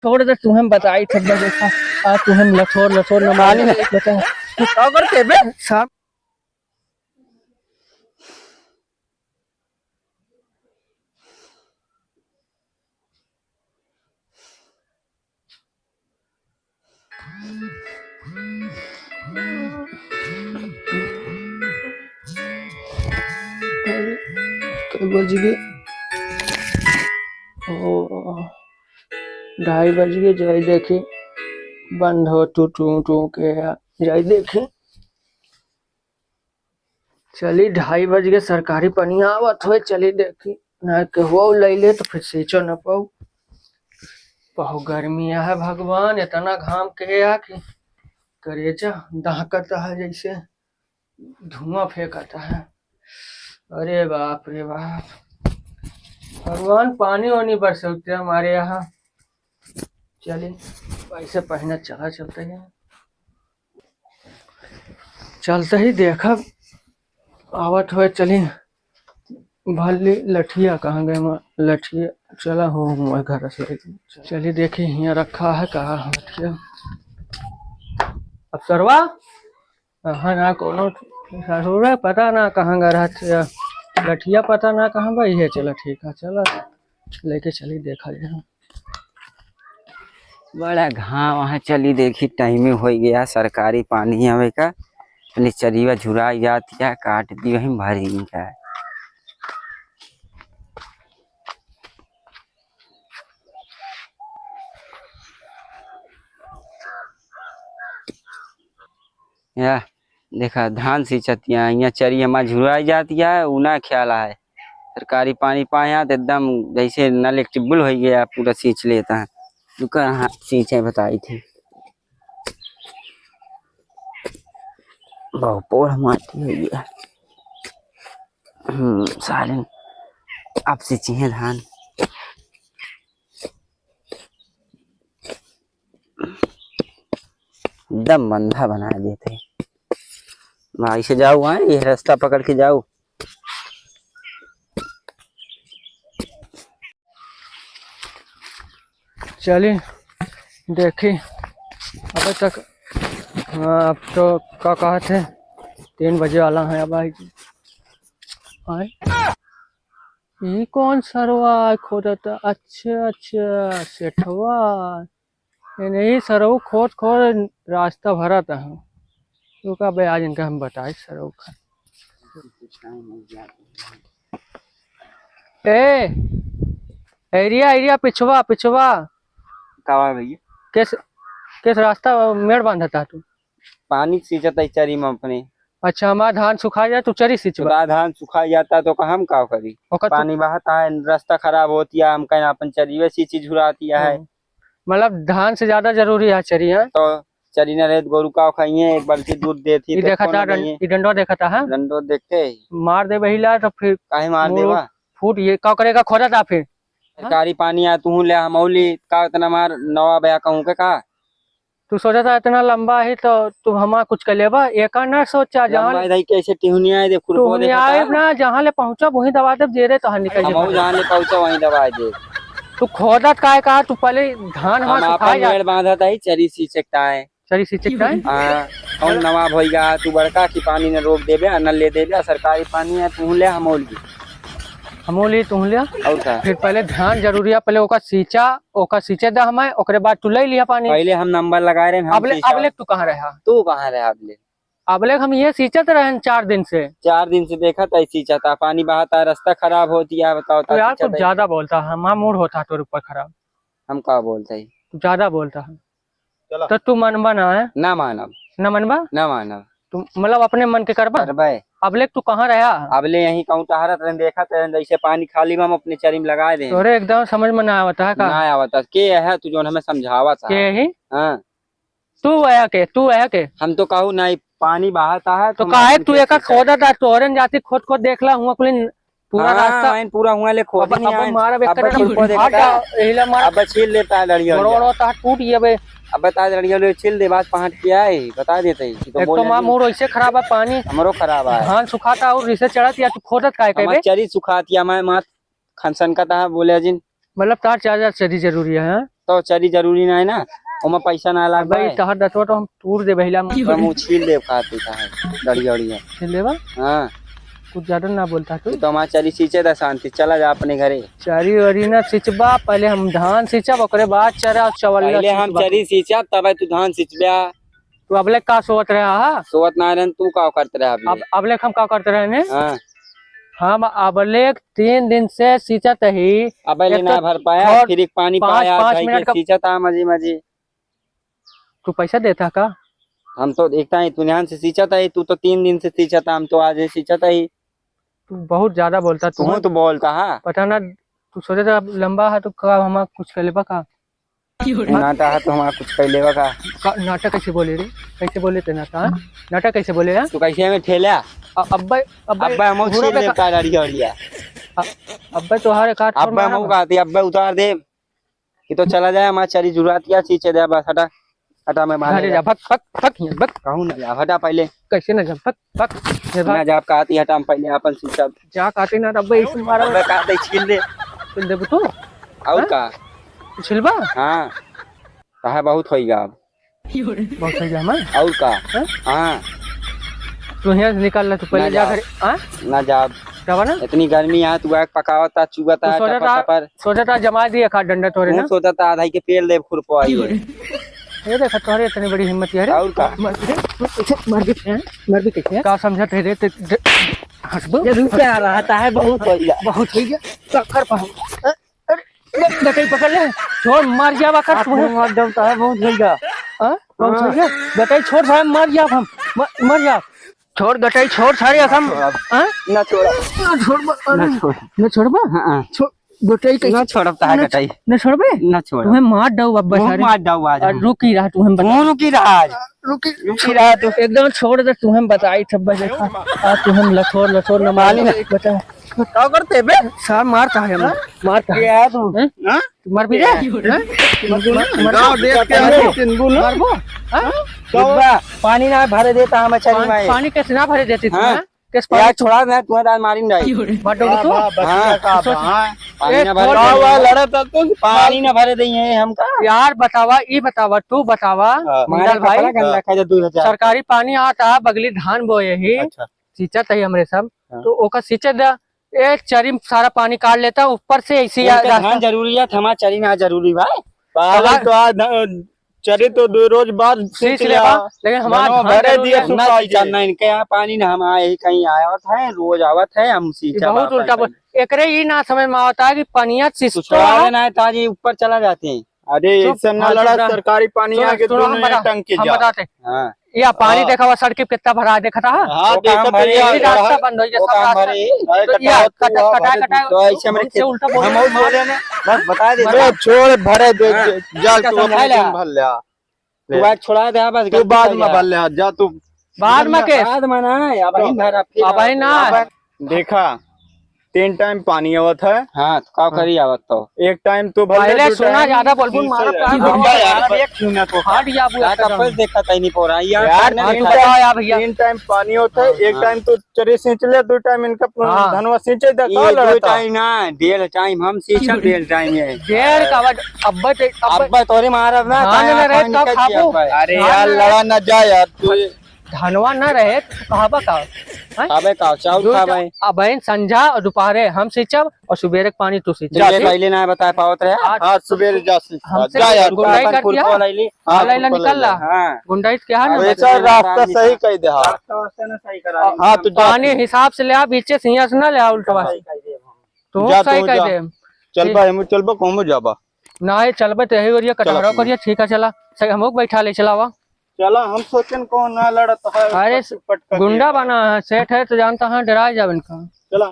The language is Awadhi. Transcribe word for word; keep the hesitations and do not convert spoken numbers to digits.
छोड़ दे, तुहें बताई थे, बस देखा, आ, तुहें लथोर, लथोर न मार। खाली ना। बता। का करते बे? साहब। अरे, कै बज गए? ओ, ढाई बज गए। जाई देखी, बंद हो टू टू टू के, जाई देखी। चली, ढाई बज गए, सरकारी पनिया आवत होए, चली देखी, ना केहू ले ले तो फिर सींचो न पाऊ। बहुत गर्मी है भगवान, इतना घाम के है कि करेजा दहकत है, जैसे धुआं फेंकत है। अरे बाप रे बाप, भगवान पानी वानी बरसौते हमारे यहाँ। चली, ऐसे पहना चला चलते हैं। चलते ही देखब, आवत होए, चली भले लठिया कहाँ गए, माँ लठिया चला हो, मोए घर से लेके चली, देखी हियाँ रखा है कहाँ है लठिया। अब सरवा, हाँ ना, कोनो ससुर पता ना कहाँ गए रहत या लठिया पता ना कहाँ बा, ये चला ठीक है, चला लेके चली, देखा जाए। बड़ा घाम है, चली देखी, टाइम हो गया सरकारी पानी आवे का। अपने चरिया झुराई जात या, काट दी वहीं भरी का। या देखा, धान सींचत या, यहाँ चरी हमार झुराई जात या, उ ना ख्याल है। सरकारी पानी पाया तो एकदम जैसे नल एक टिब्बल हो गया, पूरा सींच लेता है। रुका, हाँ, सींचे बताई थी। बहुत पोढ़ माटी है ये। हम्म, सारे अब सींची है धान। एकदम बंधा बना देते। भाई से जाओ, आए, ये रास्ता पकड़ के जाओ। चली देखी, अबे तक, हाँ, अब तो का कहत है, तीन बजे वाला है अब आई। आए, ई कौन सरवा खोदत? अच्छा, अच्छा, सेठवा। ये नहीं सरऊ खोद खोद रास्ता भरत है। तो का बे, आज इनका हम बताए सरऊ का। ए, एरिया, एरिया, पिछवा, पिछवा। का बा भैया? किस, किस रास्ता मेड़ बांधता तू? पानी सींचत है चरी में अपने। अच्छा, हमार धान सुखा जाए तो चरी सींचबा? तोरा धान सुखा जाता तो का हम का करी? ओकर तो पानी बहता है, रास्ता खराब होती है, हम कहीं अपन चरीवे सींची झुराती है। हम्म। मतलब धान से ज्यादा जरूरी है चरी, है? तो चरी न रहे तो गोरू का खाइए, एक बाल्टी दूध देती ई तो देखा कौन था, नहीं है? ई डंडो देखा था, हाँ? डंडो देखते ही। मार दे बहिला तो फिर काहे मार मुड़ देवा? फूट ये का करेगा, खोदा था फिर? सरकारी पानी आ, तू ले हम औली, का इतना मार नवा बया कहूँ के का? तू सोचा था इतना लंबा है तो तू हमार कुछ कर लेबा, एका ना सोचा, जहाँ लंबा है कैसे टिहुनिया है, देख, खुरपो टुहनिया देखा आए था। ना, जहाँ ले पहुँचा वहीं दबा दे, जेरे तो निकल हम जाए। जहाँ ले पहुँचा वहीं दबा दे। तू खोदत काहे का? तू पहले धान हम हमार अपन सुखा जा। मेड़ बांधत है, चरी सींचत है। चरी सींचत है? हाँ, कौन नवाब होइगा, तू बड़का की पानी न रोक देबे, न ले देबे, सरकारी पानी है, तू ले हम औली। हमहू ली, तुहू लिया। और का? फिर पहले धान जरूरी है, पहले ओका सींचा, ओका सींचे दा हमें, ओकरे बाद तू ले लिया पानी। पहले हम नंबर लगाए रहे, हम अबले, सींचा। अबले तू कहाँ रहा? तू कहाँ रहा अबले? अबले हम ये सींचत रहन चार दिन से। चार दिन से देखा था, सींचा था, पानी बहा था, रास्ता खराब होती है, बताओ तो ता यार, सींचा कुछ था। ज्यादा बोलता है, हमारा मूड होता है तोरे ऊपर खराब। हम का बोलते हैं? तू ज्यादा बोलता है। चला। तो तू मनबा ना है? ना मानब। ना मनबा? ना मानब। तू मतलब अपने मन के करबा? करबे। अबले तू कहाँ रहा? अबले यहीं कहूँ टहरत रहन, देखत रहन, जैसे पानी खाली बा, हम अपने चरी में लगा दे। तोरे एकदम समझ में ना आवता है का? ना आवता। के है तू जोन हमें समझावत है? के ही? हाँ। तू आया के, तू आया के? हम तो कहू नहीं, पानी बहाता है, तो हम काहे अपन तू खेत एका से खोदा था, तोरन जाती खोद खोद देख ला, हुआ कुलिन पूरा हाँ, रास्ता। आइन पूरा हुआ ले खोद अब, नहीं अब आइन। मारब एक अब तरह खुद को हट देखता जा, है। एहिला मार। अब छील लेता है लड़िया बड़ो उड़िया। बड़ो ता टूट गया बे। अब बता दे लड़िया उड़िया छील दे, बात पहाड़ किया है, बता देते हैं, तो एक तो बोले माँ नहीं। मूड ऐसे खराब है, पानी हमरो खराब है। धान सुखाता और रिसे चढ़त या तू खोदत काहे हमार कहबे? चरी सुखात या मैं मात खनसन का ता बोले जिन। मतलब तार चार चार चरी जरूरी है, हाँ? तो चरी जरूरी ना है ना, ओमा पैसा ना लाग भाई, पाए। तहर दतवा तो हम तूर दे बहिला में। हम उछील देब खातिर का है, दढ़िया उड़िया। छील देबा? हाँ। कुछ ज्यादा ना बोलता तू। तू तो हमार चरी सींचे दा शांति, चला जा अपने घरे। चरी वरी ना सींचबा, पहले हम धान सींचब, ओकरे बाद चरा और चवल पहले हम सींचबा। चरी सींचब, तब तू धान सींचबा। तू अबले का सोवत रहा हा? सोवत ना रहन, तू का करत रहा अबले? अब, अबले हम का करत रहने? हाँ। हम अबले तीन दिन से सींचत ही। अबले एक ना तो भर पाया, थोड़-, फिर एक पानी पाँच, पाया, पाँच भाई मिनट के का सींचत हा मजे मजे। तू पैसा देता का? हम तो देखता है, तू ध्यान से सींचत है, तू तो तीन दिन से सींचत है, हम तो आज ही सींचत है। तू बहुत ज्यादा बोलता, तू तू तो बोलता है। पता ना, तू सोचे तो अब लंबा है, तो का हमार कुछ कर लेबा का? नाटा है तो हमार कुछ कर लेबा का? का, नाटा कैसे बोले रे? कैसे बोले ते नाटा, हाँ? नाटा कैसे बोले, हाँ? तू कैसे हमें ठेला? अ-, अब्बे, अब्बे, अब्बे हम घोड़ा छील पे लेब का का गाड़ी गाड़िया। अ-, अब्बे तोहार एक हाथ अब्बे मारा हम बा। कहती, अब्बे उतार दे। कि तो चला जाए, हमार चरी जुरात क्या चीज है, दे बस हटा, हटा मैं मार घरे लेगा। जा, भग, भग, भग, हियाँ, भग। कहूँ ना जा, हटा पहले। कैसे ना जा, भग, भग, ये भग। ना जा, आप कहती हटा, हम पहले अपन सींचब। जा कहती ना, तब इसे मारा। मैं कहते छील दे। छील देबू तू? और हाँ? का? छिलबा? हाँ। कहा बहुत होइगा अब। बहुत होइगा हमार? और का? हाँ? हाँ। तू यहाँ से निकल ले, तू पहले ना जा जाब। घरे। हाँ? ना जाब। जाबा ना? इतनी गर्मी है, तू आग पकावता, चुआता तू है, सोचा टपर, था, टपर। सोचा था जमा दिए खा डंडा तोरे तू ना। सोचा था आधा ही के पेल दे खुरपो आई है। ये देखा तोरे इतनी बड़ी हिम्मत है रे। और का? मर भी, मर भी कैसे, मर भी कैसे? का समझत है रे ते, ते, हटबो? ये रुक क्या रहा है, बहुत हो गया। बहुत हो गया। चक्कर पा। अरे, ले, गटई पकड़ ले। छोड़, मर जावा कर हाथ तू। में मार डरता है, बहुत हो गया। हाँ? बहुत हो हाँ। गया। गटई छोड़ भाई, मर जाब हम। म-, मर जाब। छोड़ गटई, छोड़ सारे असम। छोड़ अब। हाँ? ना छोड़ा। ना छोड़बा, अरे। ना छोड़। ना छोड़बा? हाँ, हाँ। छोड़, गटई कैसे? ना छोड़ब तहार ना गटई। छो-, ना छोड़बे? ना छोड़ब। तुम्हें मार डाऊ अब्बा मुँह सारे। मार डाऊ आज और हम। रुकी रहा, तुम्हें बता। मुँह रुकी रहा आज। रुकी। रुकी रहा तू। एकदम छोड़ दे, तुम्हें बताई सब बजे खा। आज तुम्हें लठोर, लठोर न मार पानी ना। बता। का करते बे? सार मारता है हमें। हाँ? मारता है। ये है तू। हैं? हाँ? मर भी रे? हैं? मर भी ना? मर गाँव भी? देख के मर हम भी? चिन्हबू ना। मरबो? हाँ? हाँ? डब्बा, पानी ना भरे देता हम अच्छा पानी, नहीं पाए। पानी कैसे ना भरे देती तू, हाँ? हाँ? कैसे यार पानी? छोड़ा ना, तुम्हारा दाल मारी नहीं। बड्डो हाँ, तू? हाँ, बच्चा हाँ। का सोच, हाँ। पानी ए, ना भरे छोड़ दे। का हुआ, लड़ा था तू? पानी ना भरे देइहैं हमका। यार बतावा, ई बतावा, तू बतावा, हाँ। मिंदल हमारे भाई, कपड़ा गंदा कर दे, दो हजार। सरकारी पानी आता है, बगली धान बोए ही। अच्छा। सींचत ही हमरे सब, हाँ। तो ओका सींचे दा, एक चरी में सारा पानी काट लेता, ऊपर से ऐसे ही उनका रास्ता। धान जरूरी है, हमार चरी ना जरूरी भाई। पागल हमार तो आज ध-, चरी तो दो रोज बाद सींच सींच लेबा, लेबा। लेकिन हमार धनवा धान भरे जरूरी दिए है। सुखा ना के। सींचब ना, इनके यहाँ पानी ना, हम आए ही कहीं आवत है, रोज आवत है, हम ये सींचब बहुत आप उल्टा बोल। कहीं। एकरे ही ना समझ में आवता है कि पनिया तू सिस्टम छोड़ावे है। ना है, तो आज ये ऊपर चला जाते हैं। अरे, चुप, ऐसे ना हाँ, लड़ा, चुप रह। सरकारी पानी सुनो, आके सुनो, दोनों हम बता-, टंकी हम जाओ। बताते। हाँ। या पानी हाँ। देखा हुआ सड़क पे कितना भरा है, देखा था? हाँ, वो काम देखा तो भरे, या वो रास्ता काम बंद हो गया, सब भरे। रास्ता। अरे, तो या कटा-, कटा-, कटा-, तो ऐसे हमरे से उल्टा बोल हम रहे और हैं। बोले ना, बस बता दे। अरे, छोड़, भरे दे, हाँ। जा, जा, तू अपने दिन भर ले आ। तू ले। आज छोड़ा दे, बस तू गलती बाद कर में लिया। भर ले आ, जा तू। बाद में के? बाद में ना, अब ही भरा, फिर अब ही ना। अब देखा, तीन टाइम पानी आवत है। हाँ, तो का हाँ। करी आवत तो? एक टाइम तो भर ले, पहले दो सुना टाइम ज्यादा बोलबुन, सींचे मारो जाए। प्यार गुंडा यार, मारो। एक छूना तो हट जा, अब का एकदम। कपल देखा तैनी पोरा, यार, यार, करने तीन दे। टाइम, बताओ यार भैया। तीन टाइम पानी होता है, हाँ। एक टाइम तो चरी सींच ले, दो टाइम इनका हाँ। धनवा सींचे दे, ये का दो लड़ता? टाइम ना, डेढ़ टाइम हम सींचब, डेढ़ टाइम ये। डेढ़ का बाद अब्बा ते, अब्बा अब्बा तोरे मारब ना, धान काहे ना रहे, पानी तब का खाबो। अब्बा? अरे धान यार, ना रहे। लड़ा ना जा यार, तू धनवा ना रहे, तो खाबा का? हैं? खाबे का? चाउर दो खाबे। चा-, अबहिन संझा और दोपहरे हम सींचब और सुबेरे के पानी तू सींचब। जा, ठीक? पहले ना बताए पावत रहे। आज हाँ, सुबेरे जा सींच। हमसे जा यार, गुंडाई अपन करके कुल आ। कॉल आइली। हाँ, हाँ, लाइन कुल निकल ला। हाँ। गुंडाई के यहाँ ना अरे बता। सर, रास्ता सही कह दे, हाँ। रास्ता वास्ता ना सही करा। हाँ, तू जा पानी तू। हिसाब से ले आ, बीचे से हियाँ से ना ले आ, उल्टवा से। सही कह दे हम। तू जा, सही तू कह जा। दे। चल ठीक। बा, हम चल बा, कहूँ जाबा। ना, ये चलबे तो यही ओरिया, चला कटहरा तू। करिया, ठीक है, चला। सही, हमको बैठा ले, चलावा। चला, हम सोचन कौन ना लड़त है, अरे, पट, पट करके। गुंडा बना है, सेठ है तो जानता है, डरा जावे इनका। चला।